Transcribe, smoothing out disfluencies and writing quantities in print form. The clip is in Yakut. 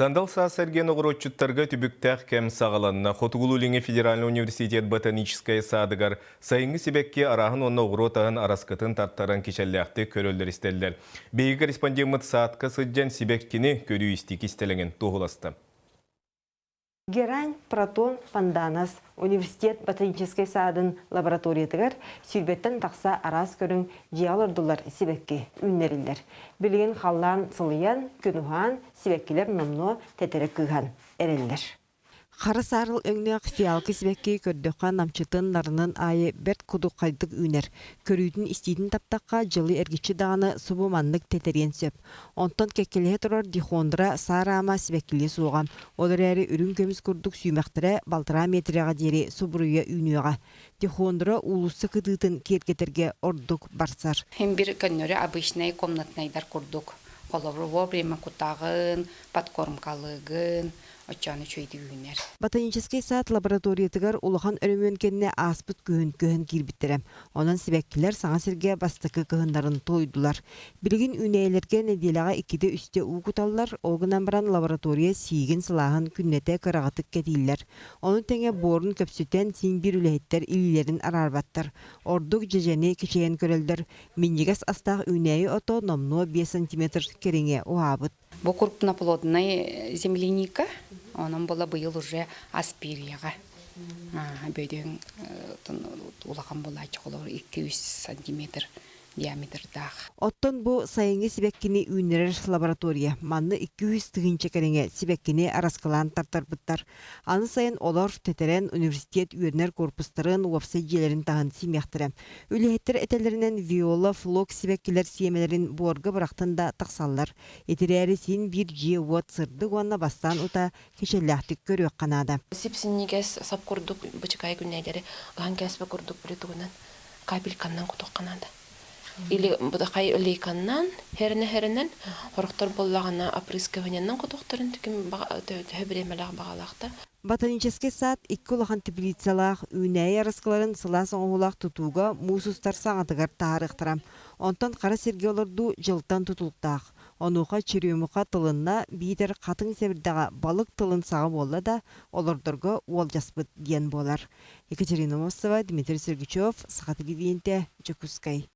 Сандал саас эргиэн оҕуруотчуттарга түбүктээх кэм саҕаланна. Хотугулуу-Илиҥҥи федеральнай университет ботаническай саадыгар сайыҥҥы сибэкки арааһын уонна оҕуруот аһын араскытын тартаран кичэллээхтик көрөллөр-истэллэр. Биһиги корреспондеммыт саадка сылдьан сибэккини көрүү-истии кистэлэҥин туоһуласта. Герань Протон Панданас университет ботаническай саадын лабораториятыгар сүүрбэттэн тахса араас көрүҥ дьиэҕэ олордуллар сибэкки үүннэриллэр. Билигин халлаан сылыйан, күн уһаан, сибэккилэр номнуо тэтэрэ кыыһан эрэллэр. Хара саарыл өҥнөөх фиалка сибэкки көрдөххө намчытын, нарынын аайы бэрт кудуххайдык үүнэр. Көрүүтүн-истиитин таптахха, дьылы эргиччи даҕаны субу маннык тэтэриэн сөп. Онтон кэккэлэһэ турар дихондра саараама сибэккилиэ суоҕа. Ол эрээри үрүҥ көмүс курдук сүүмэхтэрэ балтараа миэтэрэҕэ диэри субуруйа үүнүөҕэ. Дихондра уулусса кытыытын киэргэтэргэ ордук барсар. Һин бир көннөрү обычнай комнатнайдар курдук. Холобур, вовремя кутаҕын, подкормкалыгын, оччоон үчүгэйдик үүнэр. Ботаническай сад лабораториятыгар улахан өрөмүөн кэннэ ааспыт күһүн көһөн киирбиттэрэ. Онон сибэккилэр саҥа сиргэ бастакы кыһыннарын туойдулар. Билигин үүнээйилэргэ нэдиэлэҕэ иккитэ-үстэ уу куталлар, ол гынан баран лаборатория сиигин-сылааһын күннэтэ кыраҕытык кэтииллэр. Ону тэҥэ буорун көпсүтэн син биир үлэһиттэр илиилэрин араарбаттар. Ордук дьэдьэни кичэйэн көрөллөр. Минньигэс астаах үүнээйи ото номнуо 5 сантиметр кэриҥэ уһаабыт. Бу крупноплодная земляника, онон була быйыл уже аспирияҕа бөдөҥ улахан булааччы холобур 2-3 сантиметр диаметрдаах. Оттон бу сайыҥҥы сибэккини үүннэрэр лаборатория манна 200 тыһыынча кэриҥэ сибэккини араскылаан тартарбыттар. Аны сайын олор тэтэрэн университет үөрэнэр корпустарын, уопсай дьиэлэрин таһын симиэхтэрэ. Үлэһиттэр этэллэринэн виола, флок сибэккилэр сиэмэлэрин буорга бырахтан да тахсаллар. Итирээри син биир дьиэ-уот сырдык уонна бастаан утаа кичэллээхтик көрүөххэ наада. Сип-синньигэс сап курдук бычыкай күннэйдэри ыһан кээспэ курдук били тугунан капельканнан кутуохха наада. Или бытахай лейканнан херинэ-херинэн хорохтор буоллаҕына опрыскиваниеннан кутуохтарын түкүм төһө бириэмэлээх баҕалаахтар. Ботаническай сад икки улахан теплицалаах, үүнээйи араскыларын сылаас оҥоһуулаах тутууга муус устар саҥатыгар таһаарыахтара. Онтон хара сиргэ олордуу дьылтан тутулуктаах. Онуоха черемуха тылынна биитэр хатыҥ сэбирдэҕэ балык тылын саҕа буолла да, олордорго уолдьаспыт диэн буолар. Екатерина Мостова, Дмитрий Сергучев, Саха телевидениетэ, Дьокуускай.